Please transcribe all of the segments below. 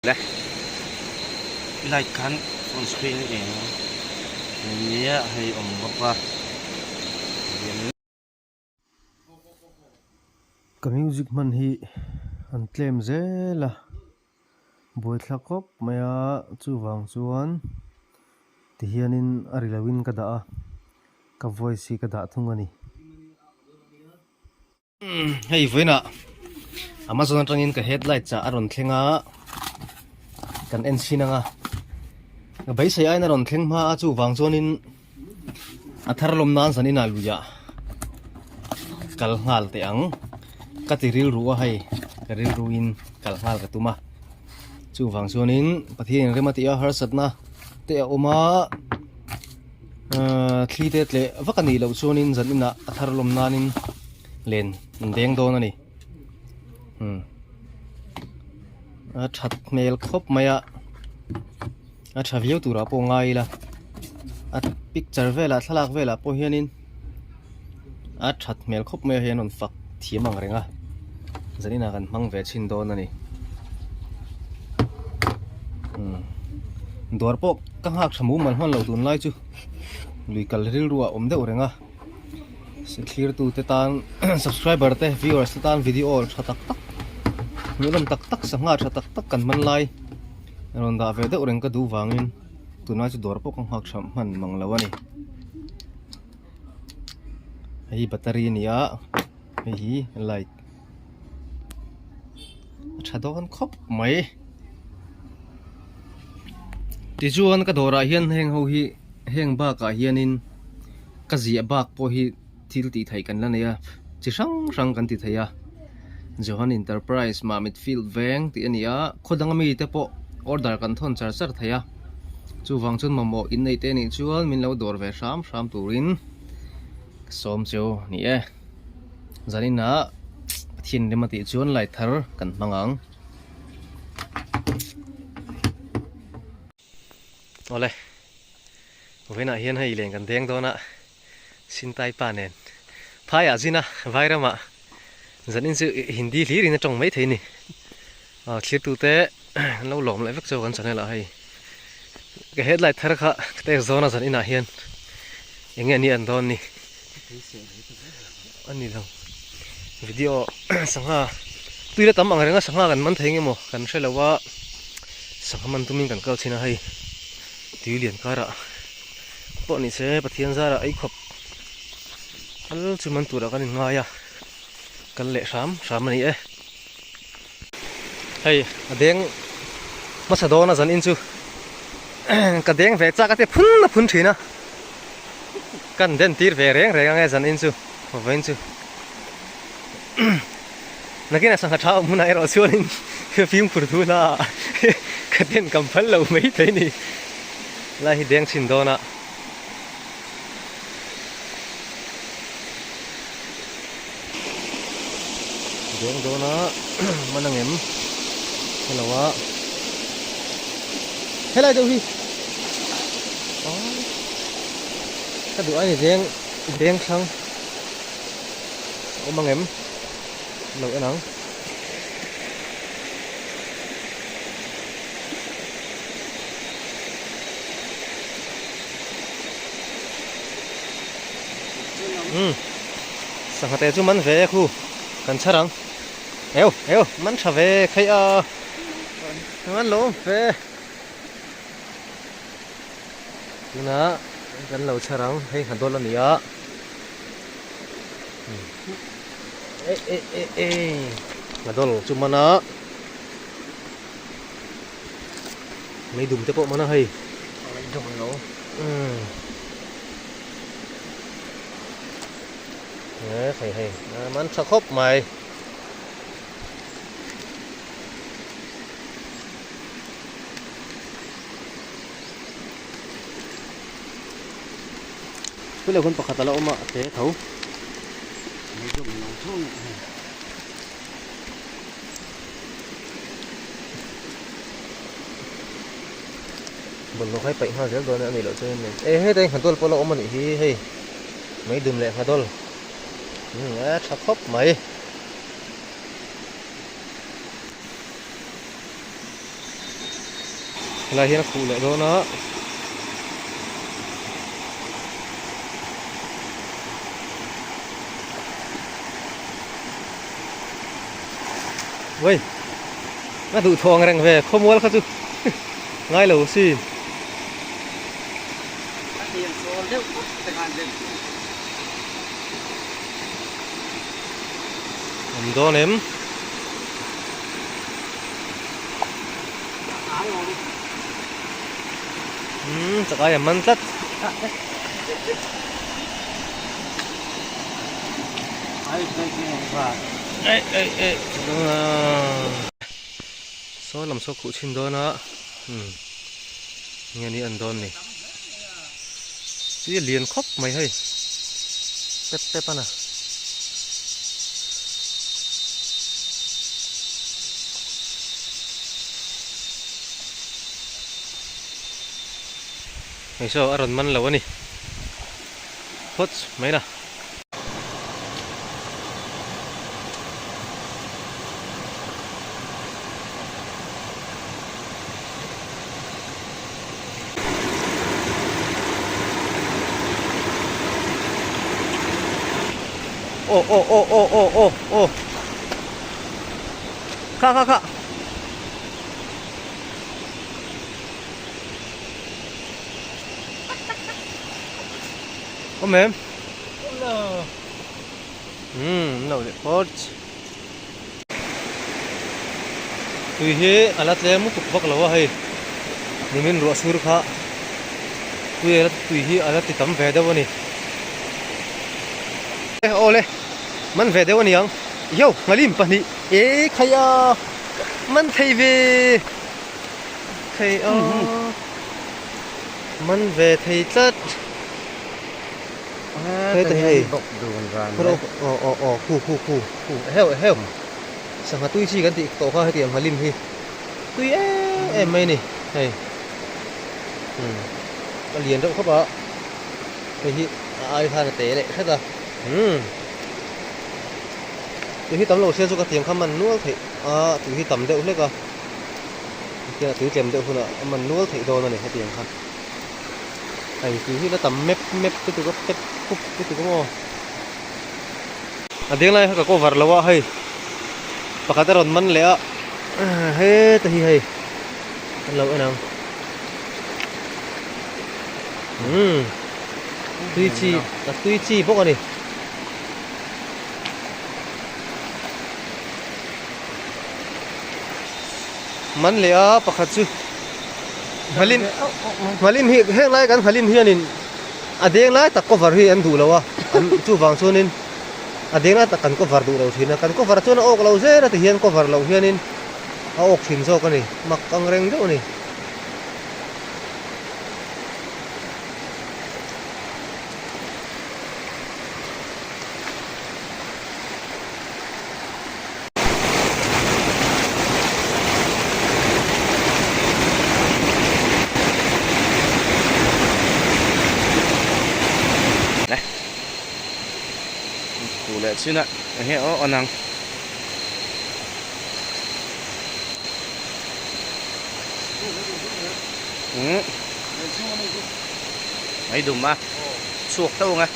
Le light khan phone screen a eng nia hei awm bawk a Ka music hman hi an tlem zel a buaithlak khawp mai a chuvang chuan tihianin a ri loin ka dah a ka voice hi ka dah thung a ni. Hei vawiinah Amazon atangin ka headlight chah a rawn thleng a, kan en chhin ang a, ka beisei aiin a rawn thleng hma a chuvang chuanin a thar lawm nan zan inah luiah kal nghal teh ang ka ti rilru a hei ka rilruin kal nghal ka tum a chuvang chuanin Pathian in rem a tih a harsatna te a awm a. Ahh thli te tleh vak a nih loh chuanin zan inah a thar lawm nanin len an deng dawn a ni umm a that hmel khawp mai a a tha viau turah pawh ngai ila a picture velah thlalak velah pawh hianin a that hmel khawp mai a hei an rawn fak thiam ang reng a zan inah kan hmang ve chhin dawn a ni umm dawr pawh ka nghak tha mumal hman lo tunlai chu lui kal rilru a awm deuh reng a thlir tu te tan subscriber te viewers te tan video tha tak tak hmuhnawm tak tak sangha tha tak tak kan hman lai rawn dah ve deuh reng ka duh vangin tunlai chu dawr pawh ka nghak tha hman mang lo a ni. Hei hi battery a ni a hei hi light a tha dawn khawp mai tichuan ka dawrah hian heng ho hi heng bakah hianin ka ziah bak pawh hi thil tih theih kan la nei a chi hrang hrang kan ti thei a Johan Enterprise Mamit Field veng tih a ni a khaw danga mite pawh order kan thawn char char thei a. Chuvang chuan mamawh in nei te nih chuan min lo dawr ve hram hram turin ka sawm chu ni e. Zaninah Pathian rem a tih chuan light thar kan hmang ang. Awle, vawiinah hian hei len kan deng dawn a, Sintai pa nen phaiah zin a, Vairamah zanin chu Hindi hlirin a tawng maithei a ni. Aw thlirtute an lo lawm leh vek chu kan channel ah hei ka headlight thar kha ka tek zawn a zan inah hian eng nge ni an dawn ni a ni lo video sangha tui la tam ang reng a sangha kan man thei nge maw kan hre lo a sangha man tumin kan kal thin a hei tui lian karah pawh ni se Pathian zarah ei khawp kal chu man turah kan inngai a kal leh hram hram a ni e. Hei a deng hmasa dawn a zan in chu ka deng ve chak a te phun a phun thin a kan den tir ve reng reng ange zan in chu vawiin chu nakin a sangha tha awm hunah erawh chuanin fimkhur thu hla ah ka den kam phal lo mai thei ni lai hi deng chhin dawn a. Deng dawn a man ang em hello a helai deuh hi ka duh ai ni deng deng thlang awm ang em lo en ang. Umm sangha te chu man ve e khu kan chhar ang eu eu man tha ve khaih a man lo awm ve tunah kan lo chhar ang hei nghadawl a ni a e e e e nghadawl chu man a. Mei dum te pawh man a hei. Mei dum lo. Umm. E hei hei man tha khawp mai. Pui lo khan pakhat a la awm a a te tho. Mei dum lo tho ni. Bawlhhlawh kha i paih nghal zel dawn a nih loh chuan in e heta hi nghadawl pawh a la awm a nih hi hei mei dum leh nghadawl umm a tha khawp mai. Helai hian a khuh leh dawn a. Uai a duh thawng reng ve khawmual kha chu ngai lo si. Awm dawn em? Umm chak ai a man tlat. Ei ei ei Saw lam saw khuh chhin dawn a umm nge ni an dawn ni tui a lian khawp mai hei pep pep a na. Hei saw a rawn man lo a ni phawt mai la. Aw aw aw aw aw aw aw Kha kha kha Awm em? Awm lo. Umm an lo leh phawt. Tui hi a la tlem lutuk vak lo a hei nimin ruah sur kha tui a tui hi a la ti tam ve deuh a ni. Aw le man ve deuh a ni ang yo nghalim pahnih e khai a man thei ve thei a man ve thei tlat. Heta hi hei aw aw aw khu khu khu khu eheu eheu sangha tui chi kan tih tawh kha hetiang nghalim hi tui em em mai a ni hei umm a lian reuh khawp a hei hi a ai khan a te leh hret a umm tui hi tam lo sia chu ka tiang kha man nual theih a tui hi tam deuh hlek a hetiang tui tlem deuh hunah a man nual theih dawn a ni hetiang kha. Hei tui hi la tam mep mep lutuk a pep pup lutuk a maw a deng lai kha ka cover lo a hei pakhat a rawn man leh a heta hi hei an lo en ang umm tui chi a tui chi bawk a ni. Man leh a pakhat chu. Nghalim nghalim hi heng lai kan nghalim hianin a deng lai tak cover hi an duh lo a an chuvang chuanin a deng lai tak kan cover duh lo thin a kan cover chuan a awk lo zel a tihian cover loh hianin a awk thin zawk a ni mak ang reng deuh a ni. Khu leh chin a enge aw an ang. Umm mai dum a chhuak tho ang e.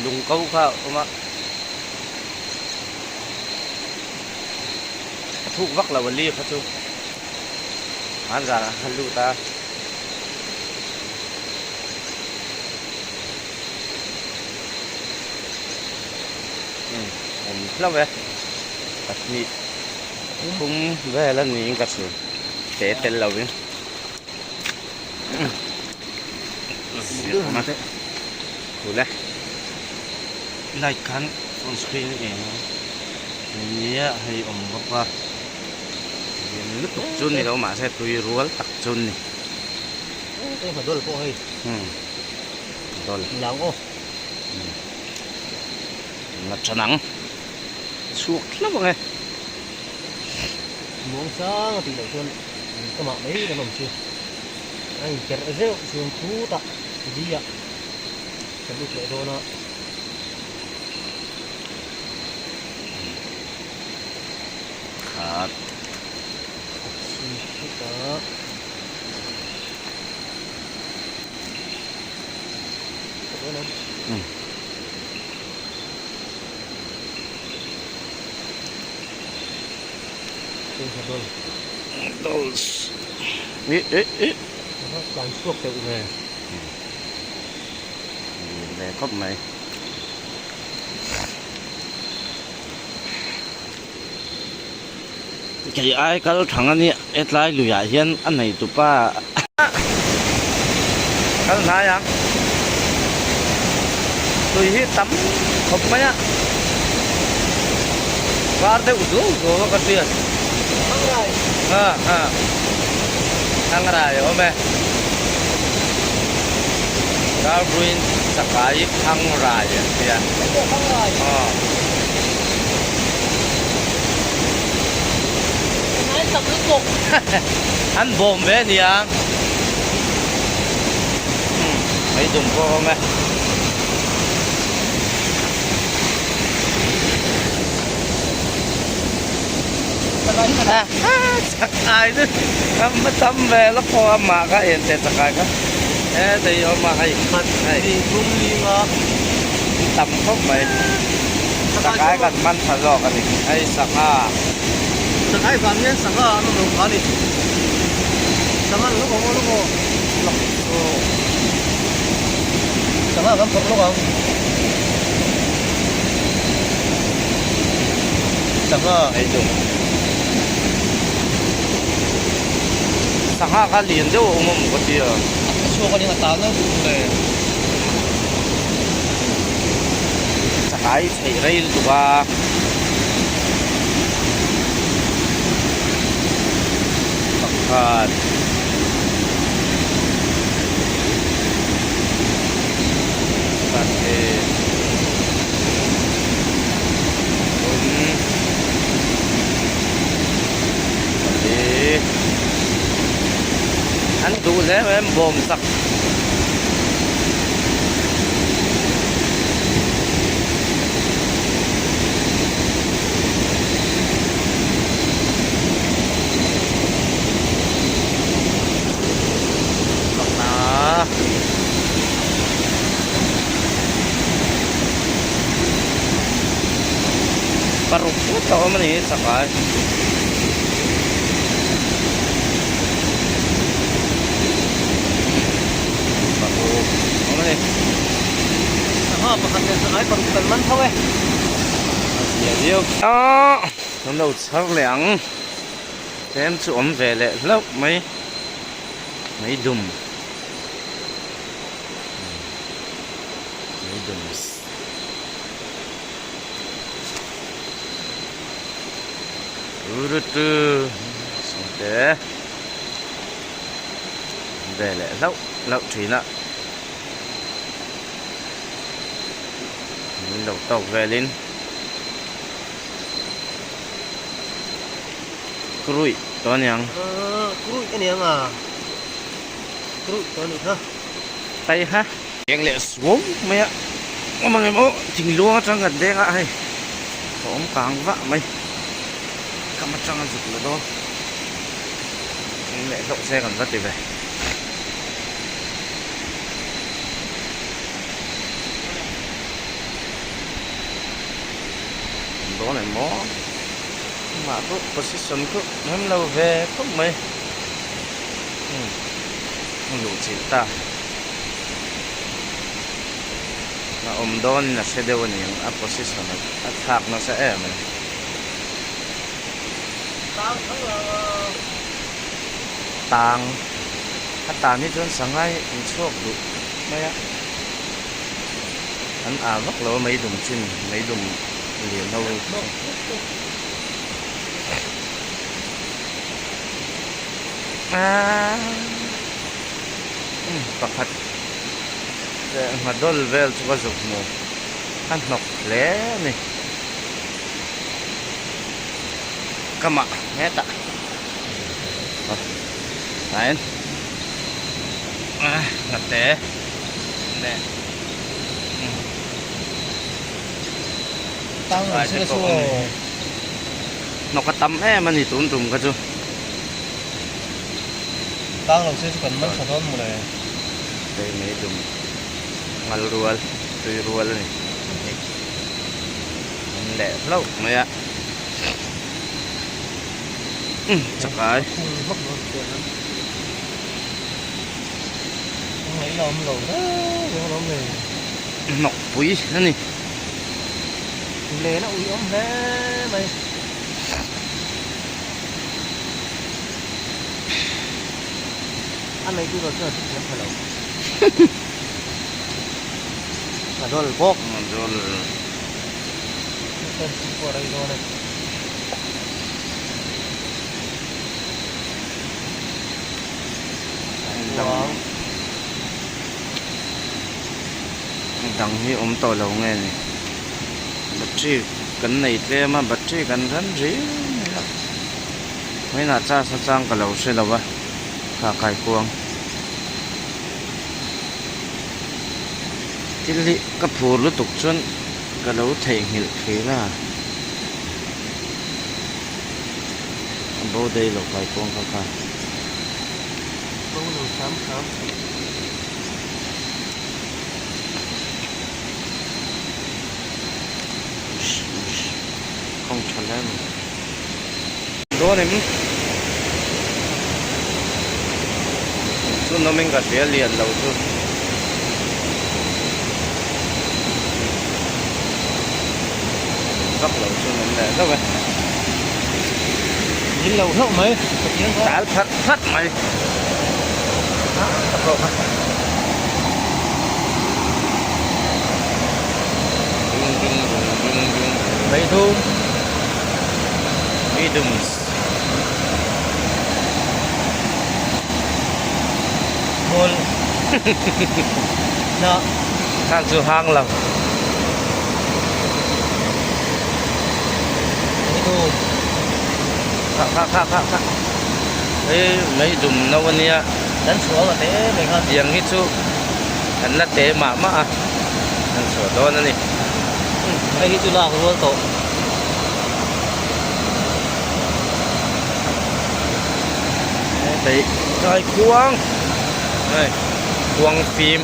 Lung ko kha a awm a a thuk vak lo a li kha chu an zanah khan lut a. Umm awm hlauh e pahnih thum vel a niin ka hria te tel lovin. Light khan phone screen a eng a nia hei awm bawk a lian lutuk chu ni lo mahse tui rual tak chu ni dawlh la than ang chhuak hlauh ang e. Ka mah mai kan awm chu a inkerh zeuh chuan khutah li ah ka lut leh dawn a. Pakhat. Dolls. Eh eh eh. Tlan chhuak deuh ve. Ve khawp mai. Kei ai kal thang a nia hetlai luiah hian a nei tupa kal hnai ang tui hi tam khawp mai a var deuh zuau zuau a ka hriat a a thangrai a awm e Darbuin chakai thangrai an ti a aw. An bawm ve a nia. Mai dum pawh a awm e. Chakai chu tam a tam ve lawk pawh a mah kha en teh chakai kha he tei awm a hei hei tam khawp mai chakai kan man tha zawk a ni hei sangha chakai vang hian sangha an awm lo kha a ni sangha an lawk ang aw lawk aw lawk aw sangha kan phawrh lawk ang sangha hei chu sangha kha lian deuh a awm a maw ka tia a chhuak a nia a tan a duh le chakai chheih rei lutuk a pakhat pahnih thum pali an duh hle mai an bawm sak Paruk ngawt a awm a ni chakai. Paruk a awm a ni. Sangha pakhat leh chakai paruk kan man tho e. A zia viau. Aaa kan lo chhar leh ang. Tlem chu awm ve leh hlauh mai. Mai dum. Mai dum. Turutu sawmte ve leh hlauh hlauh thin a min lo tawk velin kruih tawh a niang kruih a niang a kruih tawh a nih kha tai ha Eng leh suau mai a awm ang em aw thing luang atang kan deng a hei a awm kang vah mai kam atanga zuk la dawn eng leh hlauh se kan va ti ve. Dawn em maw mah pawh position khu rem lo ve khawp mai umm a luh chilh ta. A awm dawnin a hre deuh a ni ang a position a thlak nasa em a ni. Tang a tan hi chuan sangai an chhuak duh mai a an ah vak lo a meidum chin meidum lian ho hi chu. Pakhat leh nghadawl vel chu ka zuk hmu a hnawk hle a ni ka mah hetah tain nghate leh tang ang chu ka chu aw. Hnawk a tam em a ni tun tum kha chu. Tang lo se chu kan man tha dawn mawle. Hei mai dum ngal rual tui rual a ni hei an leh hlauh mai a umm chakai. Hnawk pui a ni. Len a ui awm hle mai. A neitu rawh chuan a hrethiam pha lo. A dawl bawk. A dawl. Chuan chhung pawh a rei dawn e. Dang dang hi awm tawh lo nge ni battery kan nei tlem a battery kan ran rih mai a vawiinah charge na chang ka lo hre lo va kha kaikuang thil hi ka phur lutuk chuan ka lo theihnghilh thin a a bo daih lo kaikuang kha kha. Bo lo hram hram. Khawng tha hle mai. Dawn em? Chu nawmin ka hria lian lo chu. Vak lo chu nawm leh hlauh e. Min lo hlauh mai. Tal phat phat mai. Ka pawh kha. Dung dung dung dung dung. Mei dum. Mei dums. Ball. Na. Khang chu hang lo. Mei dum. Kha kha kha kha kha. Hei mei dum no ania. Kan chhuah ang a te mai kha. Tiang hi chu kan la te mah mah a. Kan chhuah dawn a ni. Hei hi chu lak rual tawh. Hei kai khuang. Hei khuang fim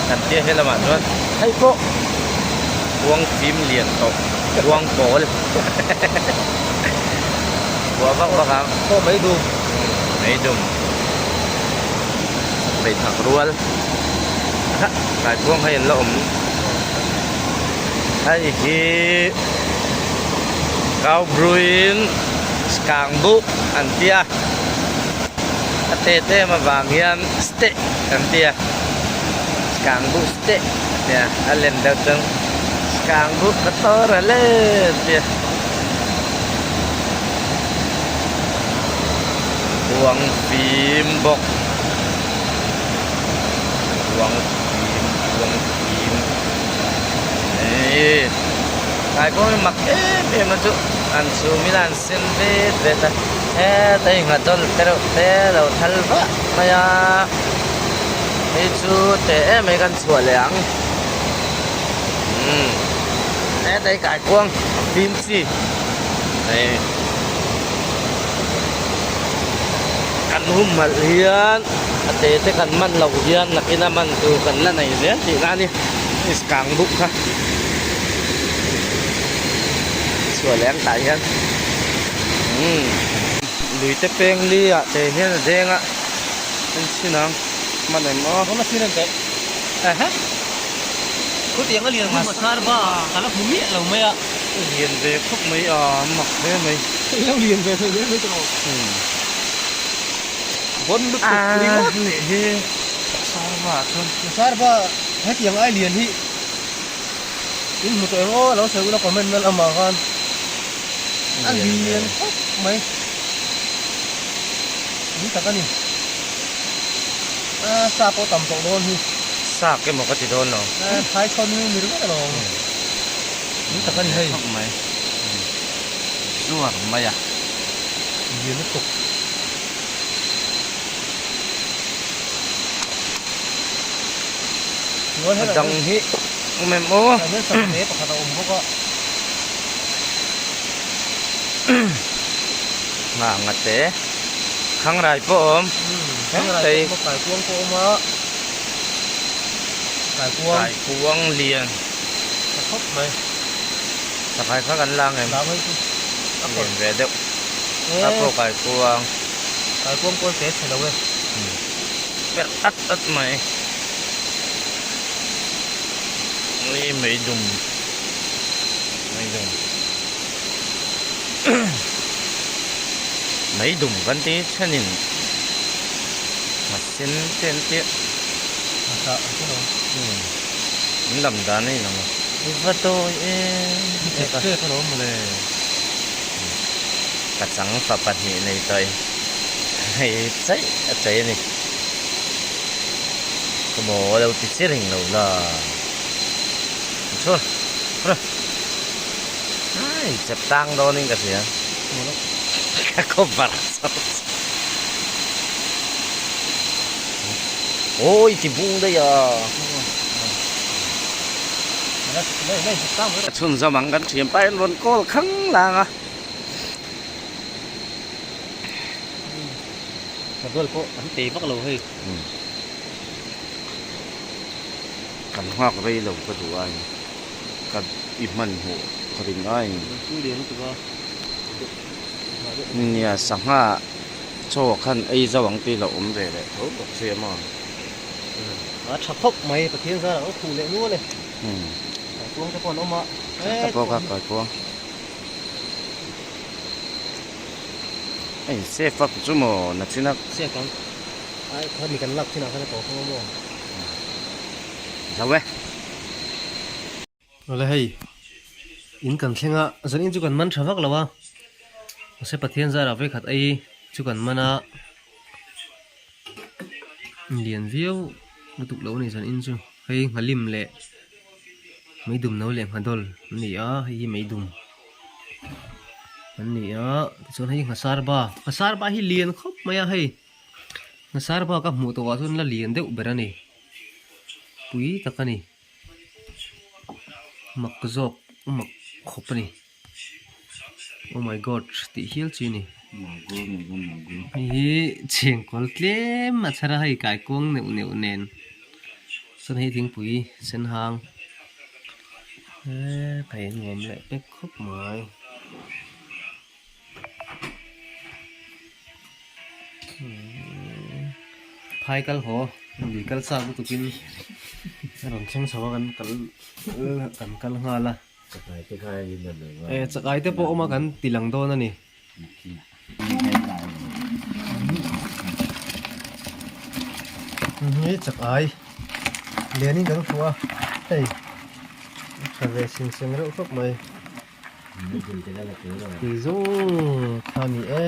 kan tia he lamah chuan hei pawh khuang fim lian tawh khuang pawl. Buah vak vak ang. Pawh mai dum. Mai dum. Mai thak rual. Ha, kai phuang hei an la awm. Hei hi kau bruin skang bu an tia. A te te em avang hian ste an tia. Skang bu ste an tia. A len deuh chuan skang bu ka tor a le an tia. Ruang fim bawk ruang fim ruang fim eii tlai pawh hi mak em em a chu an chhum ila an sen vet vet a heta hi nghatawlh te reuh te lo thal vah mai a hei chu teh em mai kan chhuah leh ang umm heta hi kaikuang fim chi. Hei kan humhalh hian a te te kan man loh hian nakin a man tur kan la nei zel tih na a ni kang buk kha chhuah leh ang tah hian umm lui te peng li ah te hian a deng a en chhin ang man em aw khutiang a lian hmun a char va ka la hmu miah lo mai a. Lian ve khawp mai a, an mak hle mai. Lo lian ve thei hle mai tawh. Bon lutuk ringawt. A nih hi Sarva ah chuan. Sarva hetiang ai lian hi in hmu tawh eng aw lo sawi ula comment na lamah khan a lian khawp mai. Ni tak a ni. A sa pawh tam tawh dawn hi. Sak emaw ka ti dawn lo. Phai chhawn ni ringawt alawm. Ni tak a ni hei. Khawp mai. Zuar mai a. Lian lutuk. A dang hi awm em aw. Tah hian sakte pakhat a awm bawk a. Nghah te Khangrai pawh a awm. Khangrai pawh a awm a, Kaikuang pawh a awm a. Kaikuang. Kaikuang lian. Tha khawp mai. Sakai kha kan la ngem. La mai chu. A lian ve deuh. A pawh kaikuang. Kaikuang pawh te chhe lo e. Perh at at mai. Ui meidum. Meidum. Meidum kan ti thenin nghasen te an tia. Nghasah an ti lo. An lam dan a inang a. I va dawi em. Chep chep alawm mawle. Ka chang fa pahnih nei tawh in hei chaih a chei a ni. Khaw maw lo ti chi reng lo la. Chhur chhur ai chep tang dawn in ka hria. Ka cover chho Awi ti bung daih a. Chhunzawm ang kan thiam pahin rawn call khang lang a. Sadual pawh an tei vak lo hei. Kan nghak rei lo ka duh a ni. Ka i hman hmuh ka ring a ni. Nia sangha chaw khan ei zo ang tih lo awm ve leh tho bawk sia maw. A tha khawp mai Pathian zar ang khuh leh nual e. Kaikuang te pawh an awm a. Ka pawh kha kaikuang. Hei safe up chu maw nachin a. Safe ang. Ai kha mi kan lak chinah khan a tawp ang a maw. Zo e. Awle hei in kan thleng a zan in chu kan man tha vak lo a mahse Pathian zarah vawikhat ei chu kan man a lian viau lutuk lo a ni zan in chu hei nghalim leh meidum no leh nghadawl an ni a hei hi meidum an ni a tichuan hei nghasar ba nghasar ba hi lian khawp mai a hei nghasar ba ka hmuh tawh ah chuan la lian deuh ber a ni pui tak a ni. Mak zawk mak khawp a ni oh my god tih hial chi a ni hei hi chhengkawl tlem a chhar a hei kaikuang neuh neuh nen chuan hei thingpui sen hang eee ka en nuam leh pek khawp mai. Phai kal haw lui kal chak lutukin a rawn thleng chho a kan kal kan kal nghal a e chakai te pawh awm a kan ti lang dawn a ni. Hei chakai lianin kan hmu a hei tha ve sing seng reuh khawp mai. Tih zawng kha a ni e.